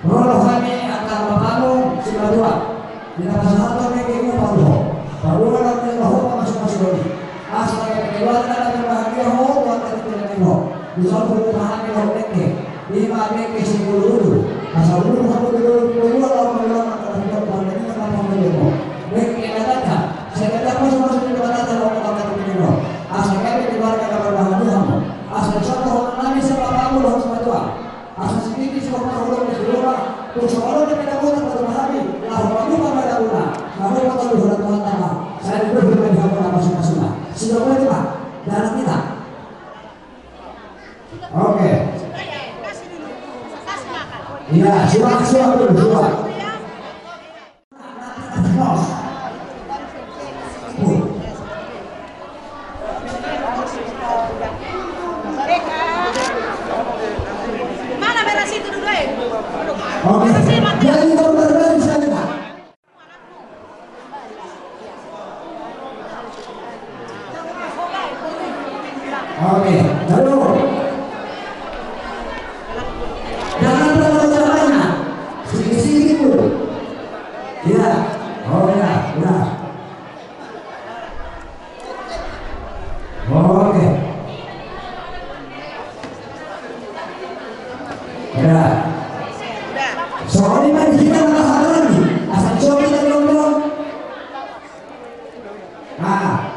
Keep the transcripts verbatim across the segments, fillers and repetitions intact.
Ro do hami angka bapamu simatua, di na pasahathon nangkin upa tu ho. Paboa na niula ho pamasu-pasu do i. Asa gabe keluarga na berbahagia ho tu angka tingki na niula ho. Dison pe upa hami dohot dengke, ima dengke siululu. Asa ulu hamu di dolok ni dua laho mangulahon angka na hudok panggalingan na panggalingan ho. Dengke na tanda sai gabe pamasu-pasu ni Debata dohot angka tingki na niula ho. Asa gabe keluarga na berbahagia hamu. Asa dison dohonon nami sian bapamu dohot simatua. Asa sititi sihompa hudok ni si Roma, tung so olo na pinaboto Tuhan hami, laho mambuka ma daguna, na hompa tolu hula Tuhan tama, sai dibege ma di hamu na pasu-pasuna. Sidok ma i ma, dalan hita. Oke. Iya, surak, surak dulu, surak. Mana beras itu dulu, eh? Oke. Beras ini mati. Jadi, kalau berbagi, saya minta. Oke, lalu. Jangan terlalu banyak. Sedikit-sedikit dulu. Iya. Oh ya, udah. Oke. Ya. Soalnya kan kita nggak salah nih. Asal coba kita nonton. Ah.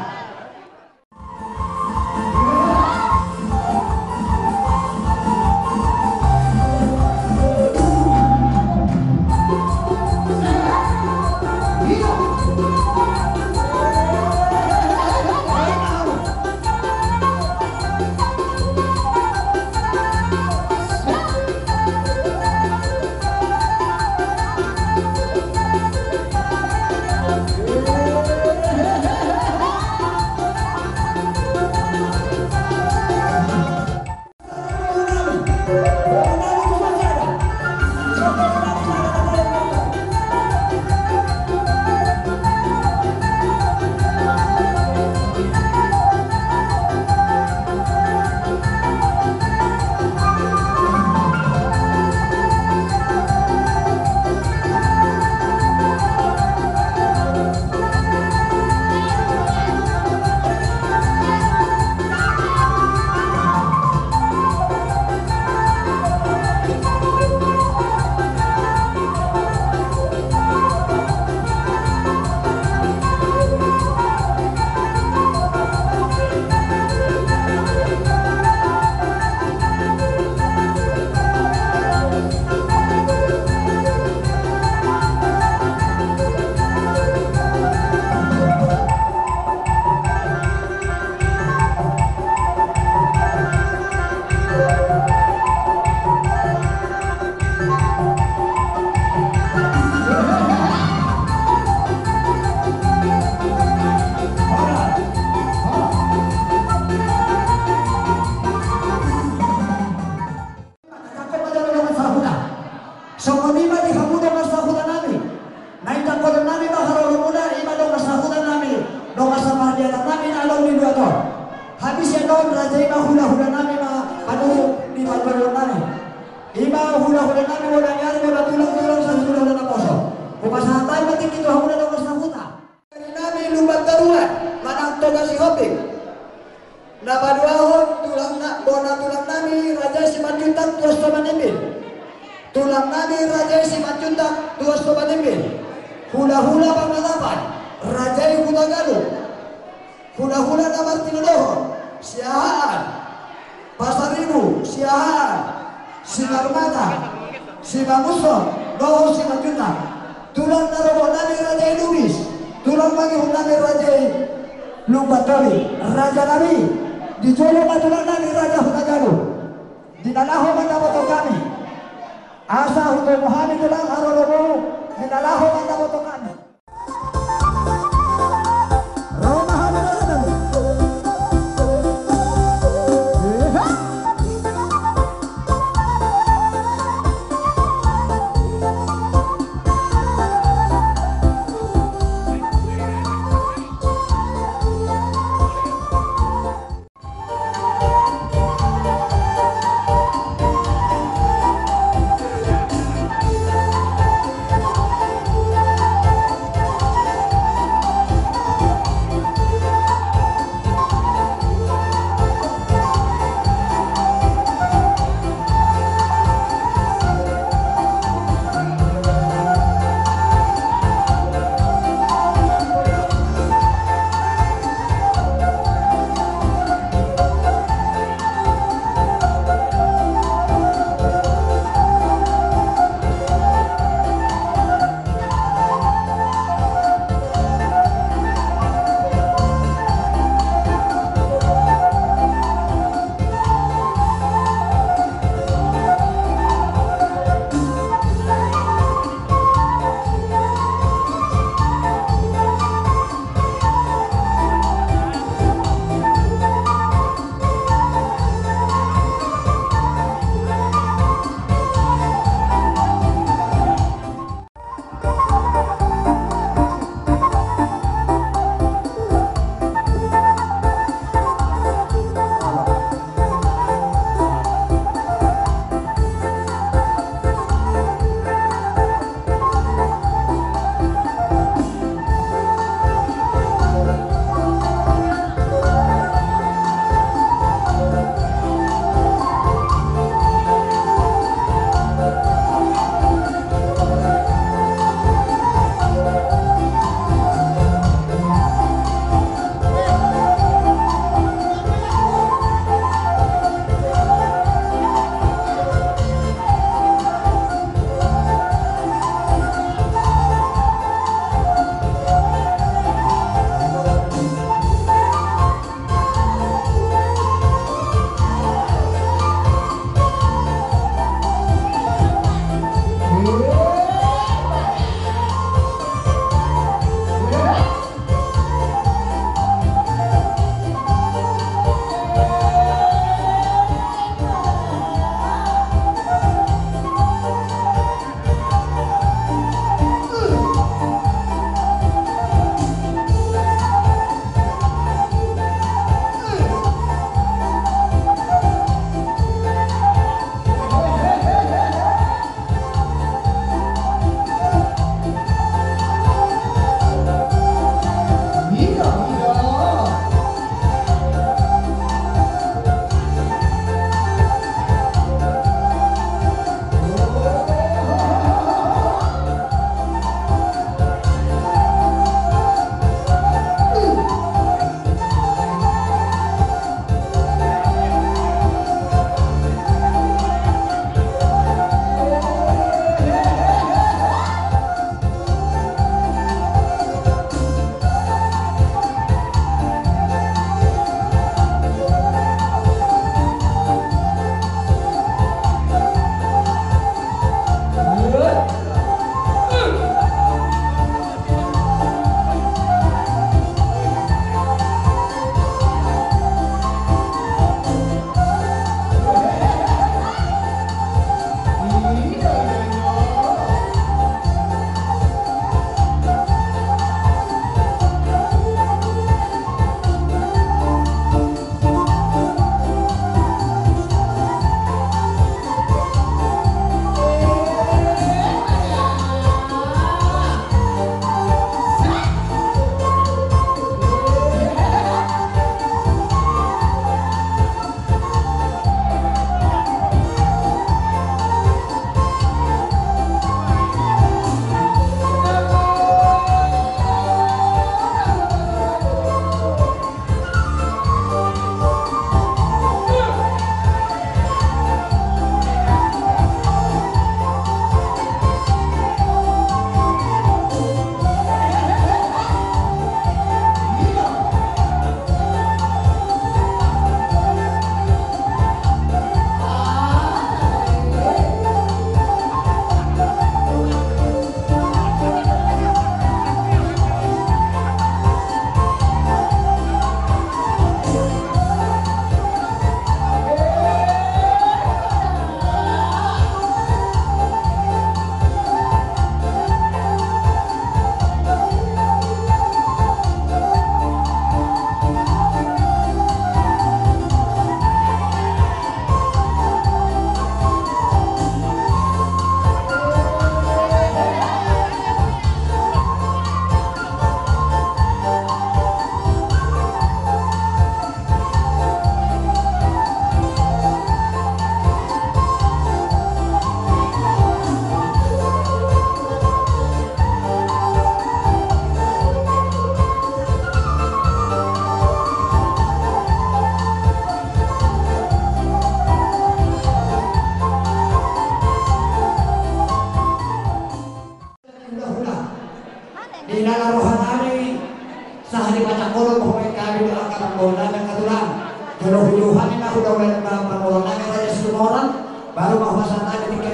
Songon i ma di hamu dongan sahuta nami. Na indangkonon nami ma haroromuna, i ma dongan sahuta nami, dongan sapardiatan nami na adong di luat on. Habis sian on, raja i ma hulahula nami ma panuruk ni parboruon nami. I ma hulahula nami, bona ni ari ma tulang-tulang, sahula-hula naposo. Hupasahat hami ma tingki tu hamuna dongan sahuta. Nami Lumban Toruan, manang Toga Sihombing. Na paduahon tulang na, bona tulang nami Raja Simanjuntak tu Astoman Imbil. Tulang nami Raja Simanjuntak tu Astoman Imbil. Hulahula Pangalapan, Raja i Hutagalu. Hulahula na martinodohon, Siahaan, Pasaribu, Siahaan, Sinarmata, Simangunsong, dohot Simanjuntak. Tulang na robo nami Raja i Lubis, tulang mangihut nami Raja i Lumban Toruan, raja nami, di jolo ma tulang nami Raja Hutagalu. Di na laho mandapothon hami. Asa hutomu hami tulang haroromu, di na laho mandapothon hami.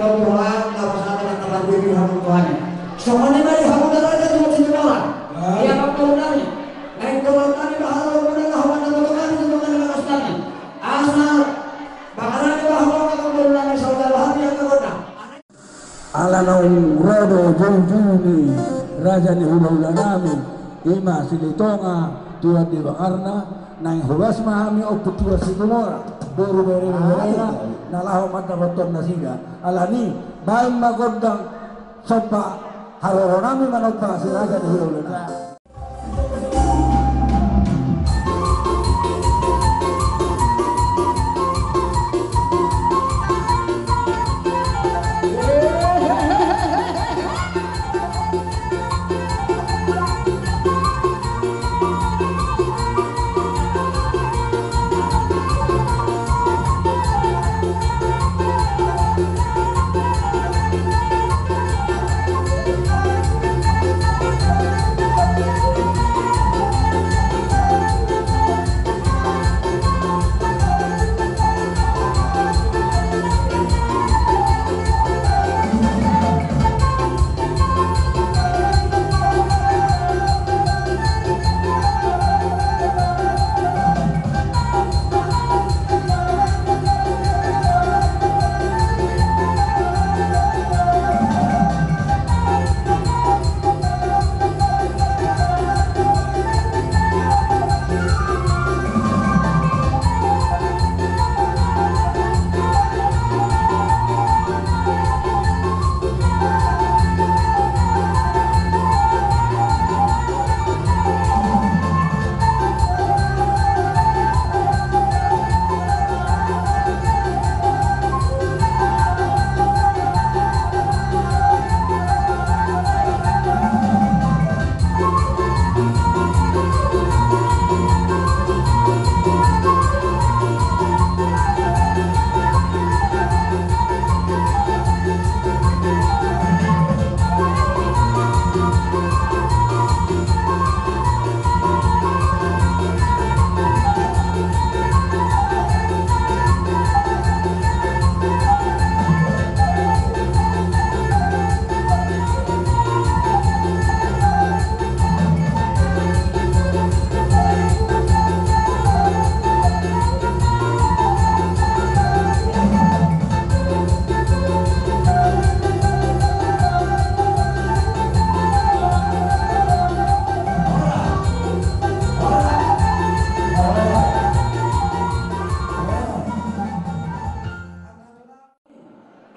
Tuhan, na pasahaton angka parbue di hamu Tuhan. Songon i ma di hamu na raja tu Situmorang. Ia pangkaulon nami. Naeng tolap nami ma halo muna na hombar na tolap nami tu tongtong na bagas nami. Asa mangalani ma hamu angka pangkaulon nami saudara hami angka gondang. Ala naung ro do joujou ni raja ni hulahula nami, i ma Silitonga, tuan di Bakarna, naeng hobas ma hami ompu tuan Situmorang, boru bere-, berena, na laho mandapothon nasida. Alani, baen ma gondang somba haroro nami manomba si raja ni hulahula nami.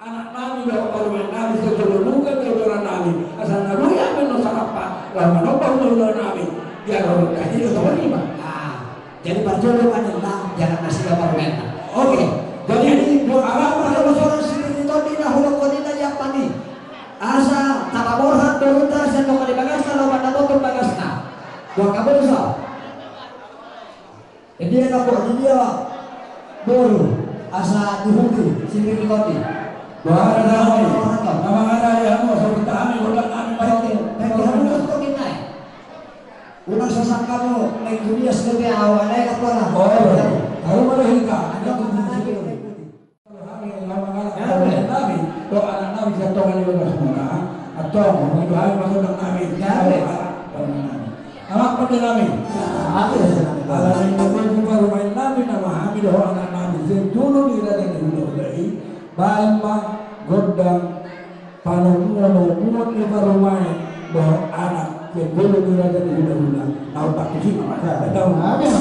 Anak nami dohot parumaen nami, sejolo nunga dohonon nami, asa na boi hami na sangap laho manomba hulahula nami. Biar orang tadi do songon i ma. Ah, jadi parjolo ma ninna, jangan nasida parumaenna. Oke. Jadi, jadi, dua arah pada bosoran sipir ni tondi na hulongkon i na liat nami. Asa tapaborhat do hita sian tongka ni bagasna laho mandapothon bagasna. Dua kaboso. Jadi, na boru dia, boru, asa dihuti, sipir ni tondi. Boha do hami, na mangalani hamu, so hita hami, gondang nami, baik, baik, hamu, so hita hami. Unang so sangka hamu, naeng tu dia, so hita hami, awal, naeng, apa lah. Oh, baik. Hamu, mana hita, ada tu dia, sipir ni tondi. Hami na mangalap parumaen nami, dohot anak nami sian tonga ni bagas muna, antong, mangihut hami ma gondang nami, parumaen nami. Amang pande nami. Alani na boi parumaen nami nama hami dohot anak nami, sejolo ni raja ni hulahula i, baen ma gondang panomunomuon ni parumaen dohot anak, sejolo ni raja ni hulahula. Naung taktusi ma. Amin.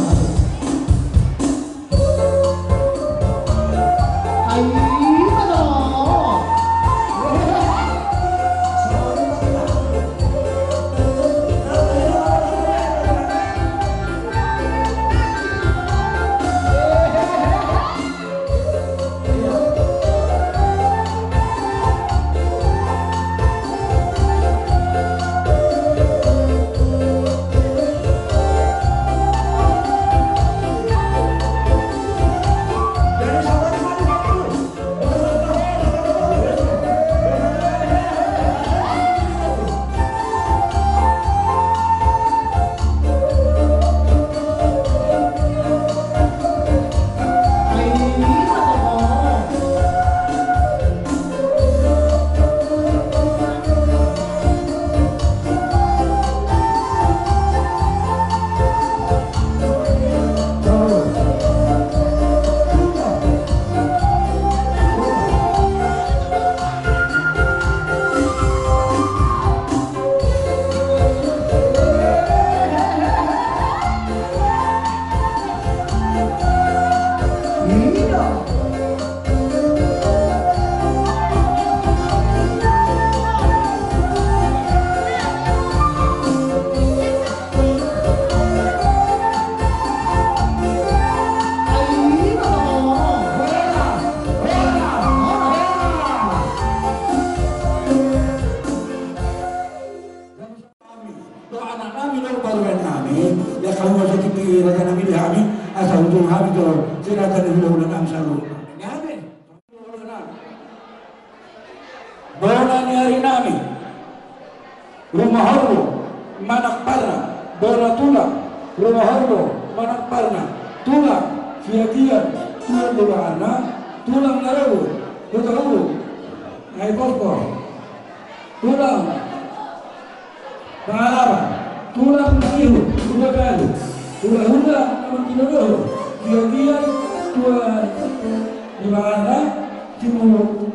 Ari nami, Rumahorbo, Manakparna, bona tulang, Rumahorbo, Manakparna, tulang, siagian, tulang di bahanna, tulang na robo, Hutauruk, Naipospos, tulang, pangalaman, tulang na ihut, tulang galu, tulang, tulang na mangkilodohon, siagian, tulang di bahanna, Simu.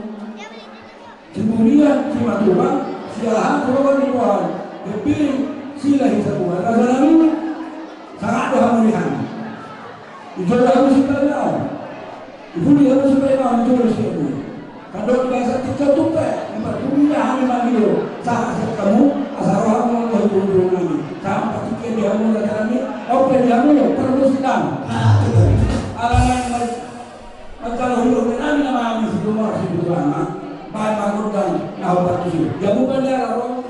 Siburian, Simatupang, Siahaan, Roban, Rohan, Hepiri, Sila, Hisabungan, raja nami, sangat do hamu di hami. Ijo do hamu sipainao. Ibuni hamu sipainao, ijo do siabu. Kadok biasa tika tupe, empat puluh ya hami mangido, sahat sahat hamu, asa roha hamu, roha ibu nami. Sampai patik di hamu, raja nami, ope di hamu, perlu sidang. Alana yang Mansai hulahula nami na mangihut situmorang situmorang, baen ma gondang na hombar tusi. Jabu bandara ro.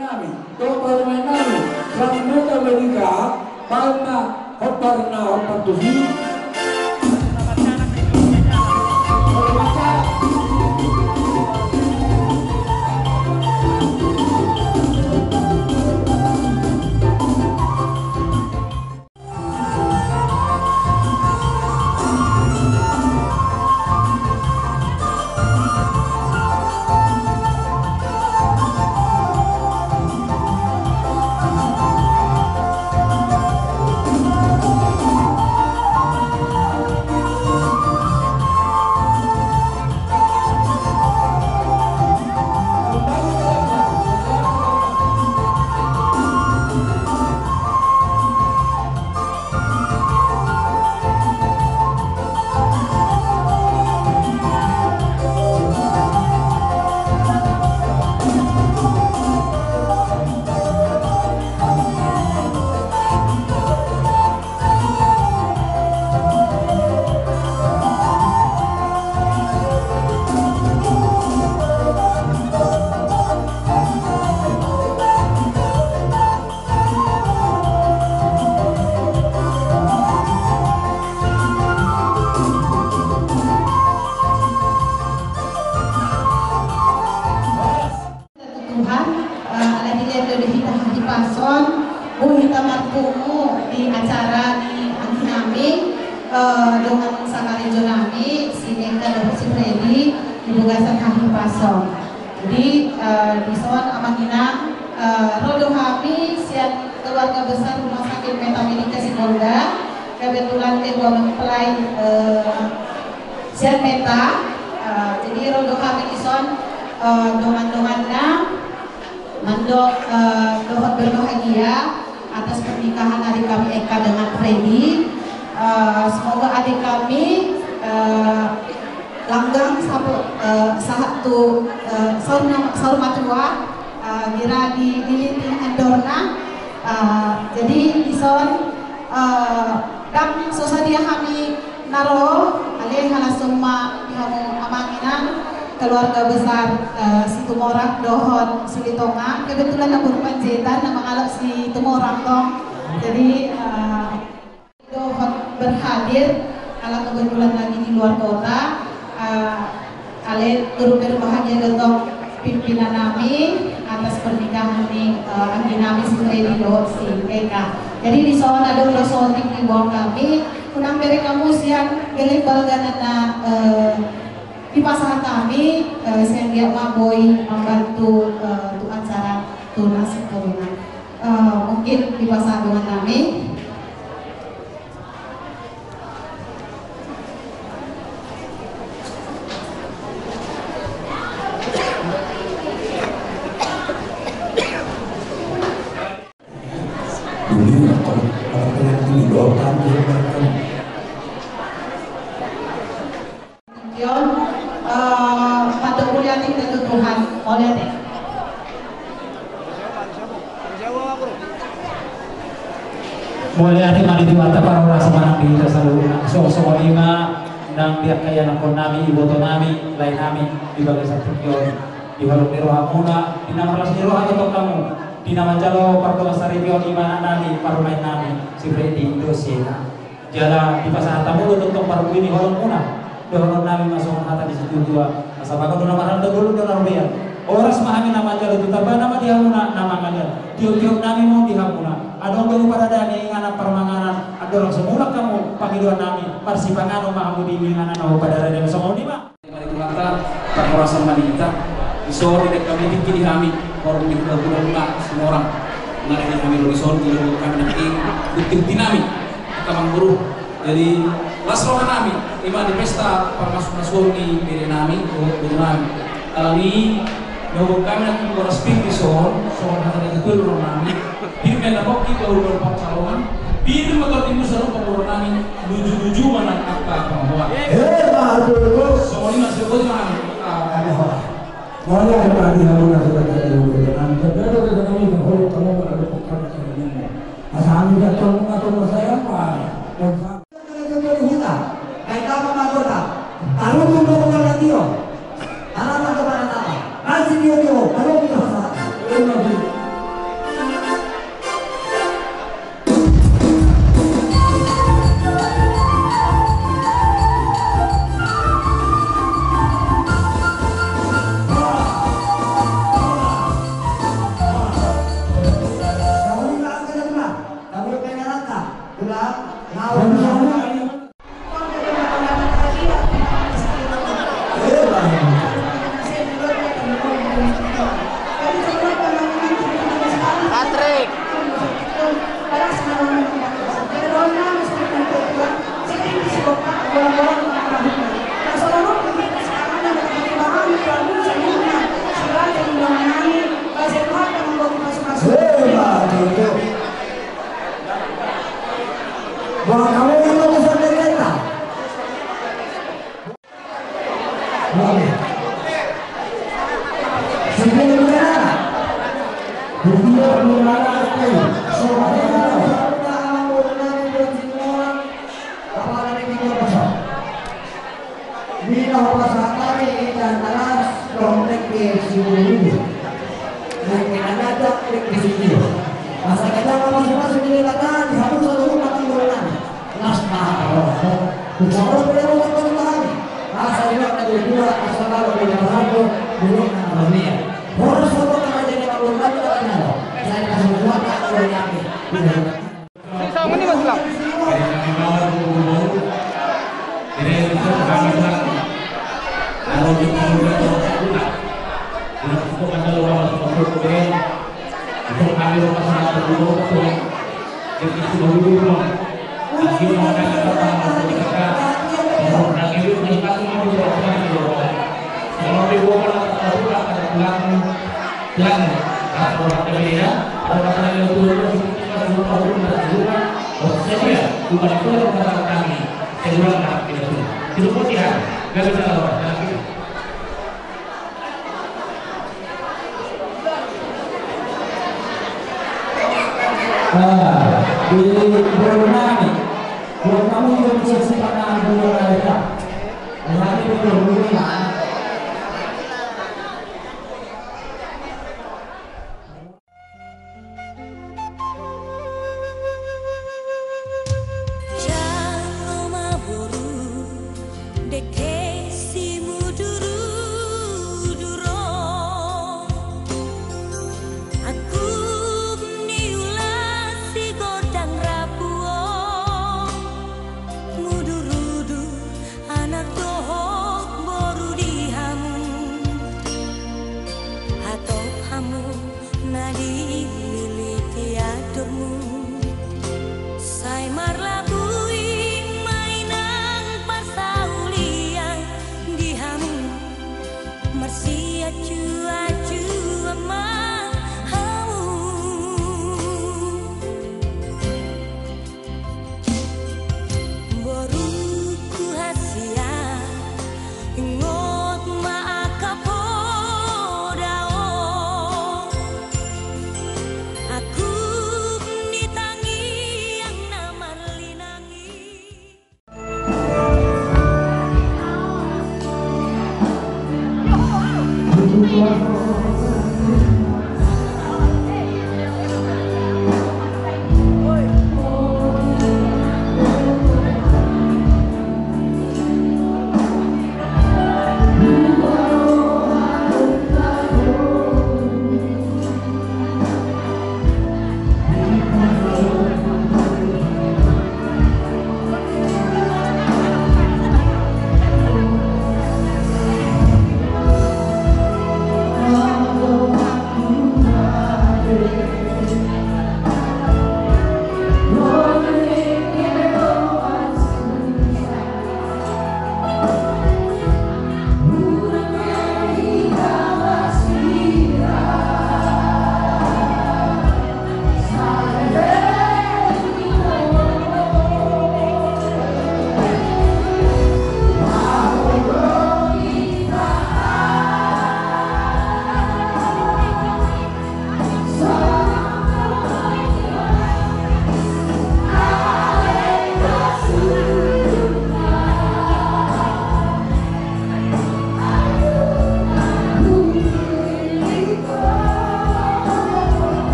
Nami, tong parumaen nami, Samudra Amerika, baen ma hombar na hombar tusi. Tuhan, eh, ala dilehon do hita hahipason, Boi hita marpungu di acara ni anggi nami, eh, dongan sakarejo nami, si Eka dohot si Freddy, di bagasan hahipason. Jadi, eh, dison amang inang, eh, ro do hami sian keluarga besar Rumah Sakit Metamedica Sibolga, kebetulan ketua mempelai, eh, sian Meta, eh, jadi ro do hami dison, eh, dongan-donganna, mandok, eh, dohot berbahagia atas pernikahan adik kami Eka dengan Freddy. Eh, semoga adik kami, eh, langgam sapu-, eh, sahat tu, eh, saur na-, saur matua, eh, gira di, dililiti endorna. Eh, jadi dison, eh, dang so sadia hami na ro, alai halashon ma di hamu amang inang, keluarga besar, eh, Situmorang dohot Silitonga. Kebetulan na Boru Panjaitan na mangalap Situmorang tong. Jadi, eh, dohot berhadir, ala kebetulan lagi di luar kota, eh, ale turut berbahagia do tong pimpinan nami atas pernikahan ni, eh, anggi nami si Freddy dohot si Eka. Jadi dison adong do sotik diboan hami, unang bere hamu sian geleng balga na, eh, dipasahat hami, eh, sian dia ma boi mambantu, eh, tu acara tunas corona. Eh, mungkin dipasahat dongan nami. Yo, eh, patut muliate tu Tuhan, muliate. Mauliate ma di Tuhanta parhorasan ma nang di hita saluhutna. So, songon i ma nang di angka ianakhon nami, iboto nami, lae nami di bagasan tingki on, di holong ni rohamuna, di na marlas ni roha tongtong hamu, di na manjalo partomas saripeon i ma anak nami, parumaen nami, si Freddy dohot si Eka. Jala dipasahat hamu do tongtong parbue ni holongmuna. Dohonon nami ma songon hata ni situatua, asa bagot do na marhata, dolok do na robean. Horas ma hami na manjalo, tu tambana ma di hamuna na mangalean. Tioptiop nami ma on di hamuna. Adong do huparade hami inganan parmanganan, andorang so mulak hamu pangidoan nami, marsipanganon ma hamu di inganan na huparade nami, songon i ma. Mari Tuhanta, parhorasan ma di hita. Dison didok hami tingki di hami, horong ni hulahula Situmorang. Nunga di hami ro dison, di hami nangkin bukti-bukti nami. Angka amangboru. Jadi, las roha nami, i ma di pesta parmasu-masuon ni bere nami, dohot boru nami. Alani, dohot hami nangkin horas pir dison, songon hata ni natuatua nami. Pir ma na pongki tu ulaon parcalongan, pir ma tu timusa rupa boru nami, luju-luju ma nang angka pangomoan. Ema tutu. Songon i ma, siboti ma hami. Ah. Ada horas. Mauliate ma di hamuna, sudah jadi hamuna. Asa hami jatuh rumah tu masa yang baru. Dari huta, baik apa mahkota, taruh tu pokok radio, anak-anak kepala tata, masih dia tu, taruh tu masa. Patrick. Wah, kamu yang mau pesan dari kita? Wah. Sebelum kita, berdua belum ada apa ya? Sobat kita. Apa ada di kita pasal? Di na hupasahat hami, inda na las, dohot tingki sitio. Tingki na gabe, tingki sitio. Asa gabe na masumasu di hita, di hamu saluhutna, di hita. Las ma roha. Hupasahat hami, asa di na gabe, asa na gabe, di na gabe. Horas ma tu raja ni amangboru nami, di na gabe. Sai kasih kuat, tak boleh yakin. Ah, di bola nami. Bola nami juga bisa simpan bola ya. Nami betul bola. Jalo ma boru, dengke simudurudur on. Angkup ni ula si gondang rapu on. Mudurudur anak dohot boru di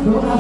Mantap,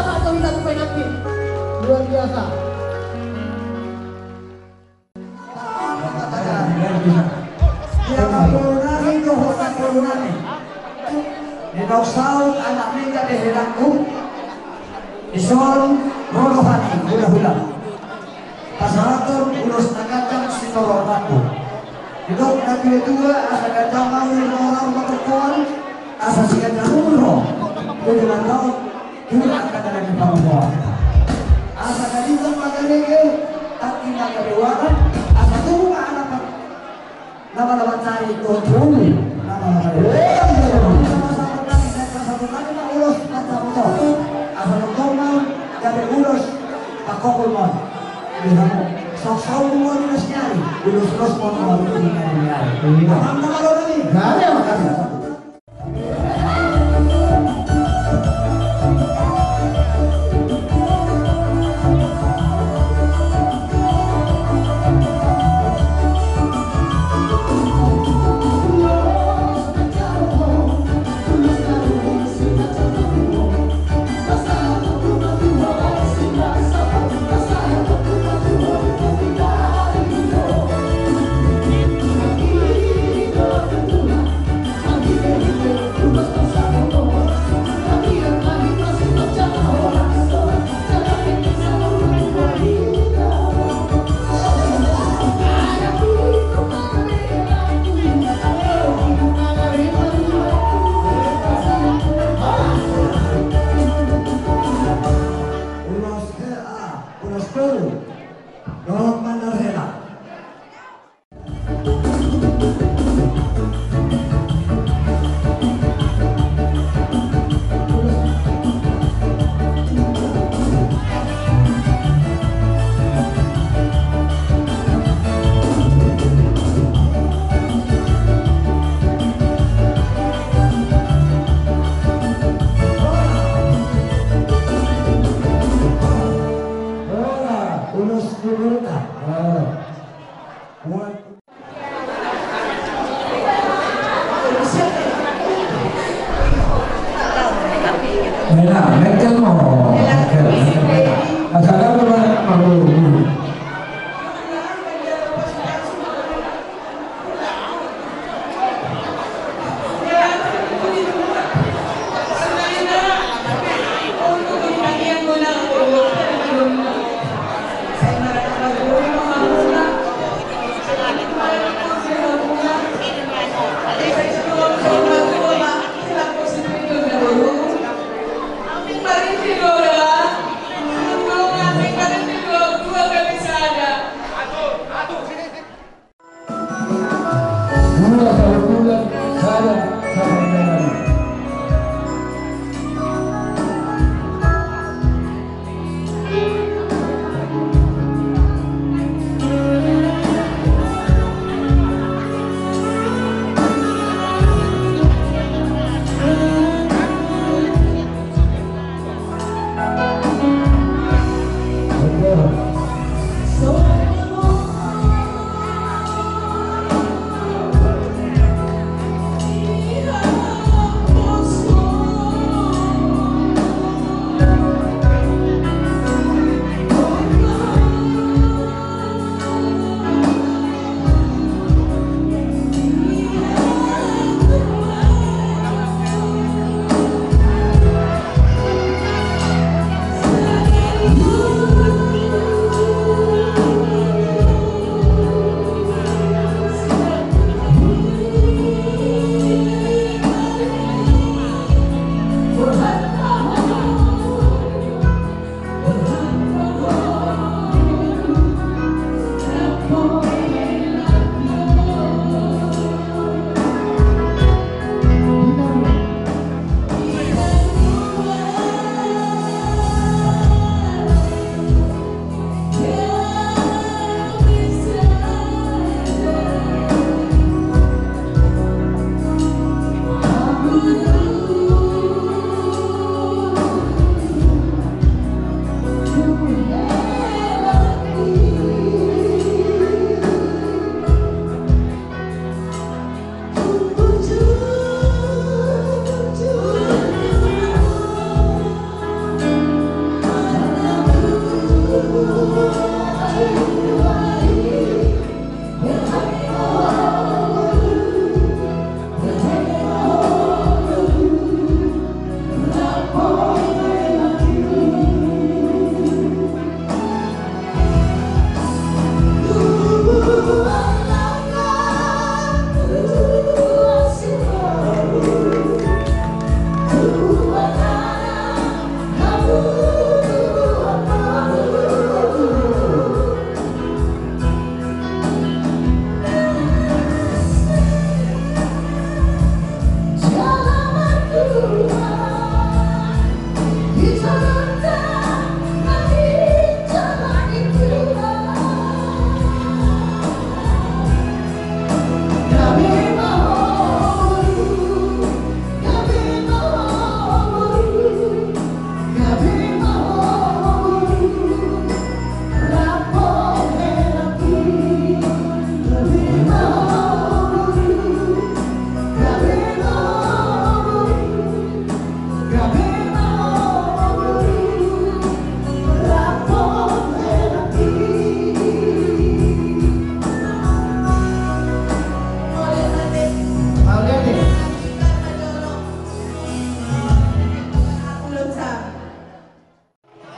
Pak Jokowi, satu penalti. Luar biasa. Ia na tolu nami dohot na tolu nami. Di na saut anak ni gabe helangku. Dison ro roha ni hulahula. Pasahathon ulos na ganjang sitorop rambu. Didok natuatua asa ganjang ma ulaon na martongkoan, asa siganjang umur ro tu joloan on, tu angka dalan ni pamoruon. Asa gabe udan ma gabe geu, tangki ma gabe uaran, asa tubu ma anak na mala mancari dohot boru na mala mancari. Asa tongtong ma gabe ulos pangkompol ma di hamu. Saut-saut ma ulos ni ari, ulos-ulos ma ulos ni ari. Amang na malo nami. Gabe, gabe. Ulos hela, ulos tolu. Dohot mandar hela. Hola, ulos ni boruta. Hola. Mena, mengkel mo. Mengkel, mengkel. Asal aku mah, aku.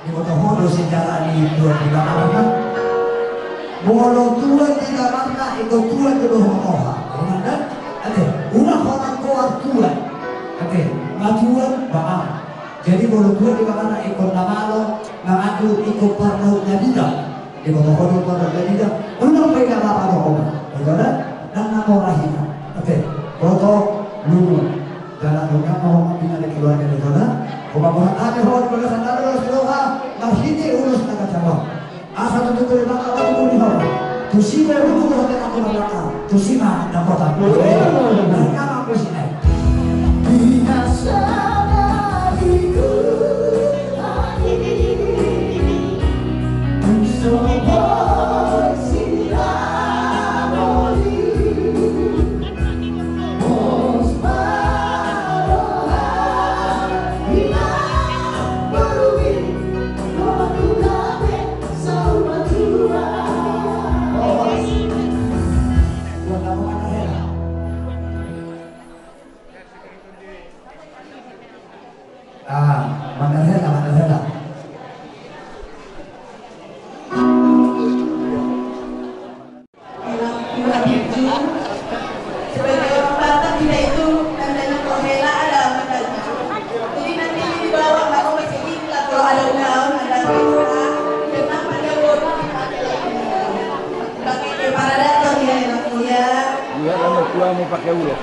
Diboto ho do sijala ni tuan di gamarna. Molo tuan di gamarna, ingkon tuan do dohot roha. Ate, unang holan goar tuan. Ate, nga tuan, ba aha. Jadi molo tuan di gamarna, ingkon na malo, na ngandung, ingkon parnaut na bida. Diboto ho do parnaut na bida. Unang pe na mapa do ho. Ito da, nang na mora hita. Ate, boto, lungun. Jala nunga ma ho mambina di keluarga ni jona. Ho ma boha ate ho di bagasan dada dohot roha, marhite ulos na gajawa. Asa tutu tu rimana batu tu di ho. Tusi ma ruku tu hotel aku na belakang. Tusi ma dapotan. Mereka mampu sinai. Bina sadari ku. Ah, mangarhela, mangarhela. Sebagai orang Batak, kita itu tandanya kalau hela ada mangarhela. Jadi nanti di bawah, kalau masih ingat, kalau ada undangan, ada pesta, jangan pada bodoh dipakai lagi. Pakai kepala datar ya, enak ya. Iya, kamu tua mau pakai ulos.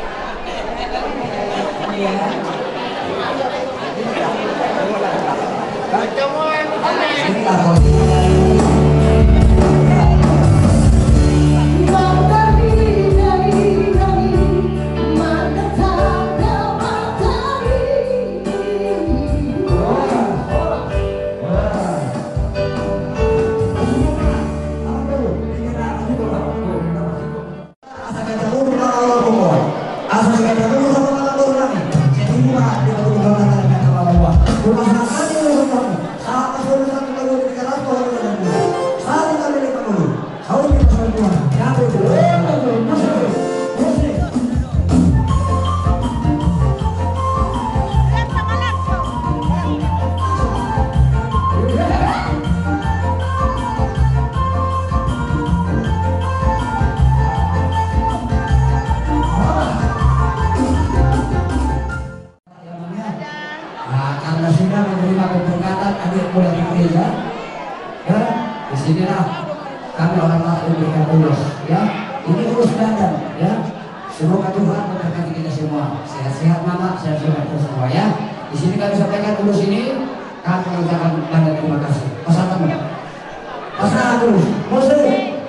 Asa ganda mulu na laho ro. Asa ganda mulu na laho ro nami. Jadi mula dia betul-betul na laho ro nami. Mula sakali ro nami. Saat masuk satu lagu di kelas kau ro nami. Saat kita beli kamu. Kau di pasar dua. Ya betul. Nah, karena sudah menerima pemberkatan adik muda di gereja, ya, di sinilah kami orang tua memberikan ulos, ya. Ini ulos badan, ya. Semoga Tuhan memberkati kita semua. Sehat-sehat, Mama, sehat-sehat terus semua, ya. Di sini kami sampaikan ulos ini, kami mengucapkan banyak terima kasih. Pasahat, Mama. Pasahat terus. Musik.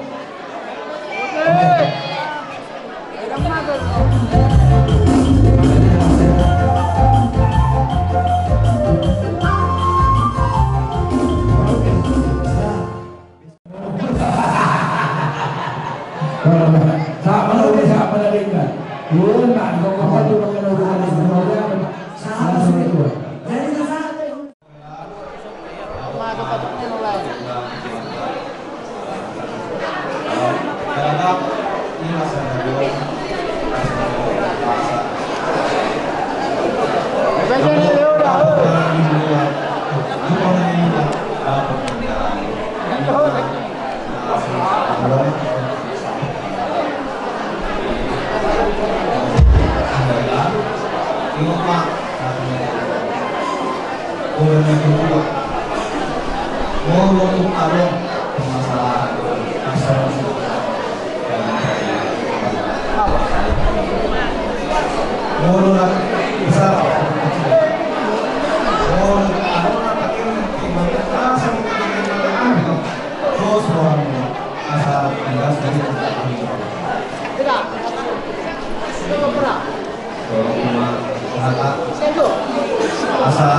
Asa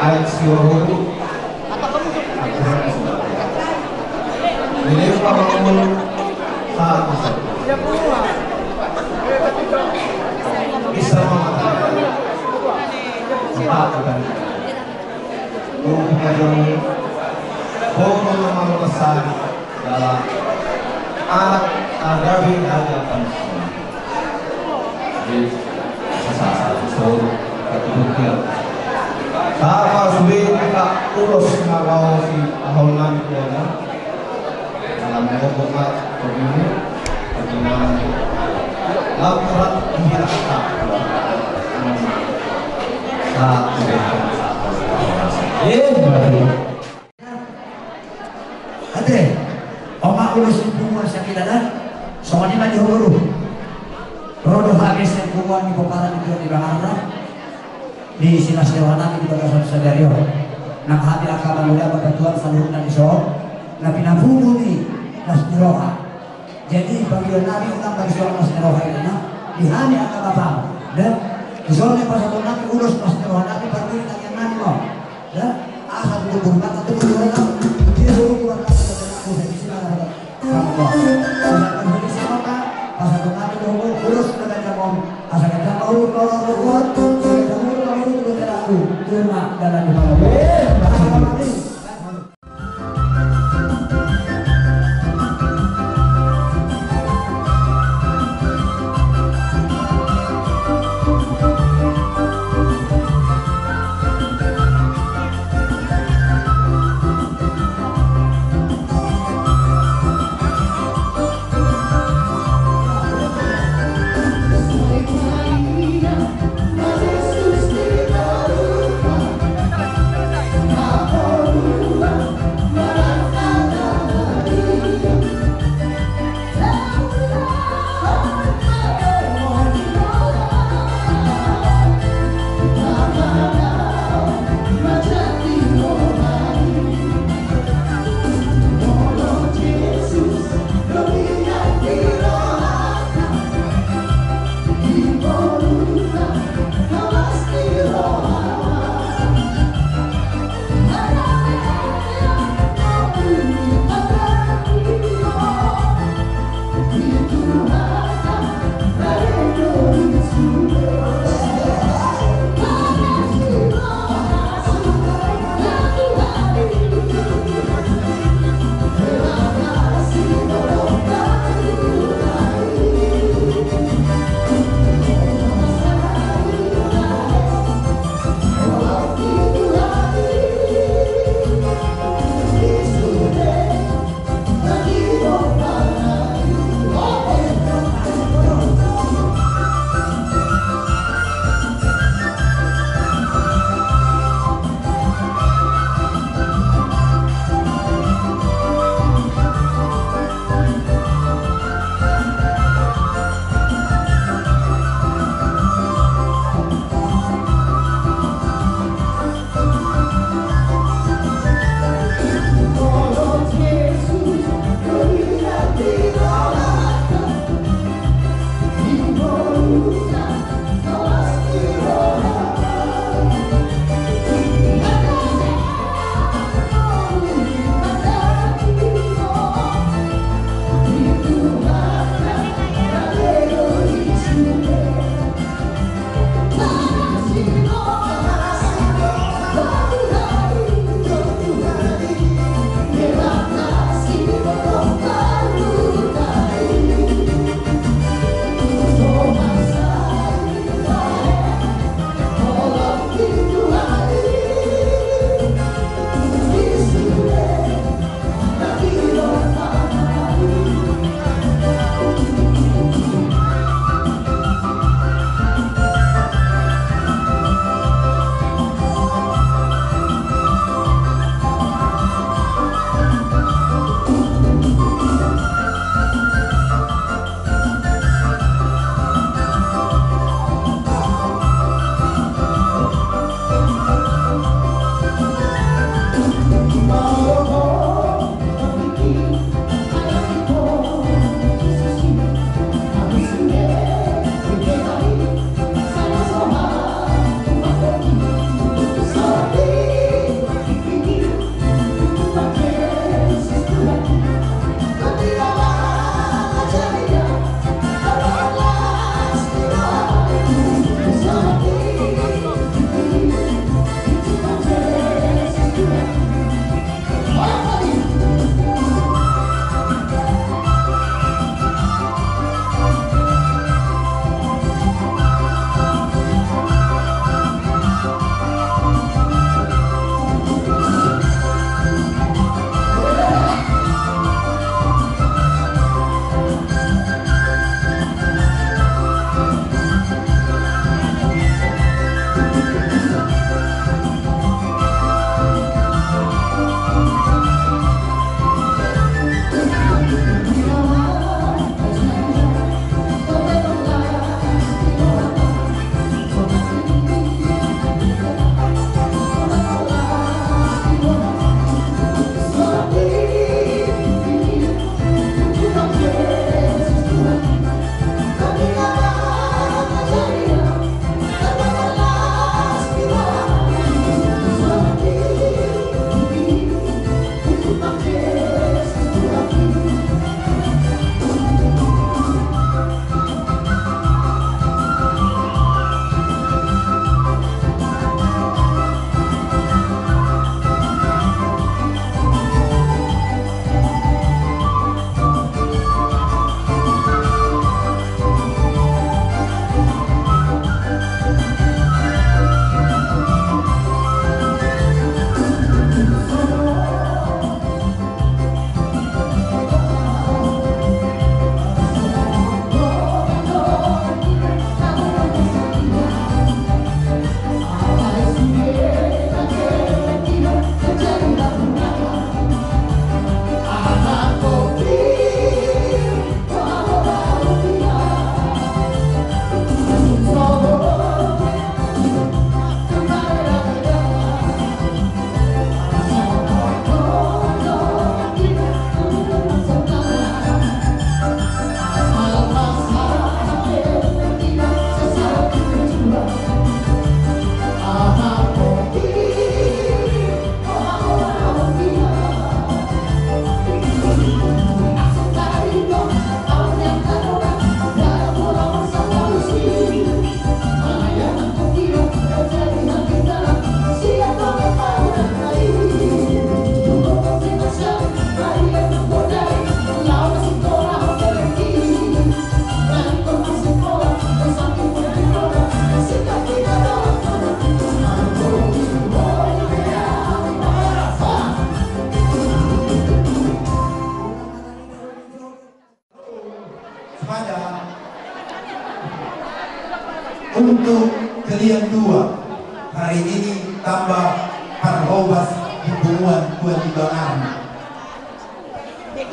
aek siororo. Ini pamangul saat masa. Bisa mama. Empat bukan. Bukan. Bono nama besar. Dalam anak agabi aja kan. Jadi sasa sasa so keturunan. Sama sudah kita urus ngawasi ahongan dia. Dalam ngomong begini, begini. Laporan dia tak. Satu. Eh, baru. Ate, oma ulos ni punguan sian hita da, songon i ma di hoburu. Ro do hami sian punguan ni pomparan ni Tuan di Bangarra, di silas ni roha nami di bagasan sadari on. Nang hami angka mangula bapatuan saluhutna di son, na pinapungu ni las ni roha. Jadi pangidoan nami unang bagi songon las ni roha i na, di hami angka bapam. Da, di son na pasahaton nami ulos las ni roha nami, parmuli tangiang nami ma on. Da, asa tutu burman, tutu burman, dia tutu burman, tutu burman, tutu burman. Untuk kalian dua, hari ini tambah parhobas di punguan Tuan di Bangarna.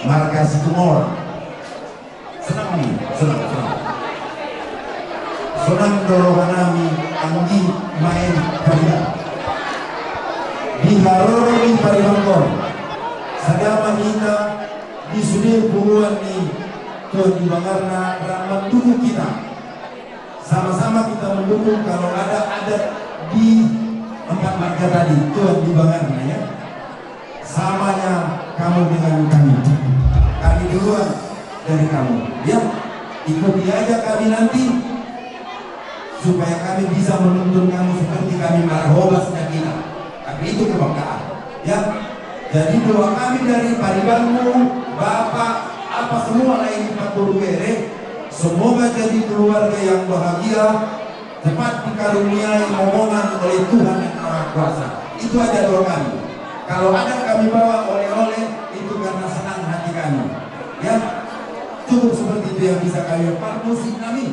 Marga Situmorang. Sonang ni, sonang, sonang. Sonang do rohanami anggi maen pariban. Di haroro ni pariban on, sada ma hita di sude punguan ni Tuan di Bangarna rap mandukung hita. Sama-sama kita mendukung kalau ada adat di empat marga tadi, Tuan di Bangarna, ya. Samanya kamu dengan kami. Kami duluan dari kamu, ya. Ikuti aja kami nanti, supaya kami bisa menuntun kamu seperti kami marhobas na hita. Tapi itu kebanggaan, ya. Jadi doa kami dari paribanmu, bapak, apa semua lain di Pak Guru Gere, semoga jadi keluarga yang bahagia, cepat dikaruniai momongan oleh Tuhan yang Maha Kuasa. Itu aja doa kami. Kalau ada kami bawa oleh-oleh, itu karena senang hati kami. Ya, cukup seperti itu yang bisa kami. Parmusiknami.